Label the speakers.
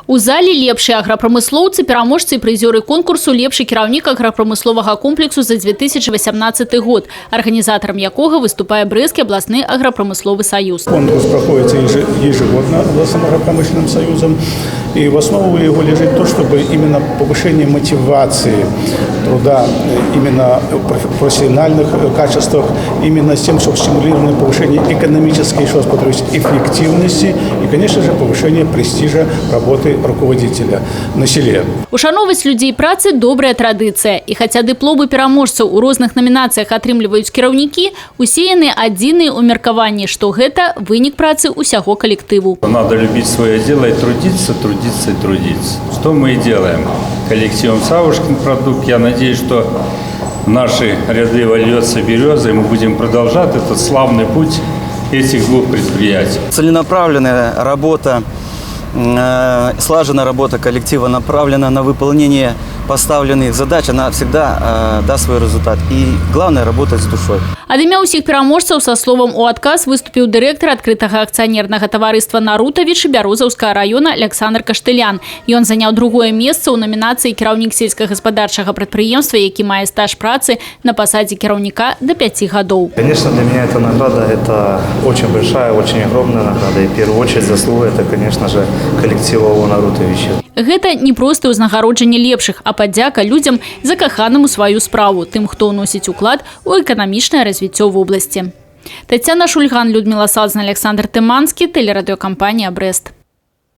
Speaker 1: У зале лепшыя аграпрамыслоўцы, пераможцы і прызёры конкурсу «Лепшы кіраўнік аграпрамысловага комплексу за 2018 год», арганізатарам якога выступае Брэсцкі абласны аграпрамысловы саюз.
Speaker 2: Конкурс проходит ежегодно областным агропромышленным союзом. И в основу его лежит то, чтобы именно повышение мотивации труда, именно в профессиональных качествах, именно с тем, чтобы стимулировано повышение экономической, еще раз повторюсь, эффективности и, конечно же, повышение престижа работы руководителя на селе.
Speaker 1: Ушаноўваць людзей працы — добрая традыцыя. І хаця дыпломы пераможцаў у розных намінацыях атрымліваюць кіраўнікі, усе яны адзіныя ў меркаванні, што гэта вынік працы ўсяго калектыву.
Speaker 3: Надо любить свое дело и трудиться, трудиться и трудиться. Что мы и делаем коллективом «Савушкин продукт». Я надеюсь, что в наши ряды вольется «Береза», и мы будем продолжать этот славный путь этих двух предприятий.
Speaker 4: Целенаправленная работа, слаженная работа коллектива направлена на выполнение поставленных задач, она всегда даст свой результат. И главное — работать с душой.
Speaker 1: Ад імя ўсіх пераможцаў са словам у адказ выступіў дырэктар адкрытага акцыянернага таварыства «Нарутавічы» Бярозаўскага раёна Аляксандр Каштылян. Ён заняў другое месца ў намінацыі «Кіраўнік сельскагаспадарчага прадпрыемства, які мае стаж працы на пасадзе кіраўніка да 5 гадоў».
Speaker 5: Конечно, для меня эта награда — это очень большая, очень огромная награда. И в первую очередь заслуга — это, конечно же, коллектива ООО «Нарутовичи».
Speaker 1: Гэта не проста ўзнагароджанне лепшых, а падзяка людзям, закаханым у сваю справу, тым, хто ўносіць уклад у эканамічнае развіццё вобласці. Таццяна Шульган, Людміла Салзна, Аляксандр Тыманскі, тэлерадыёкампанія «Брэст».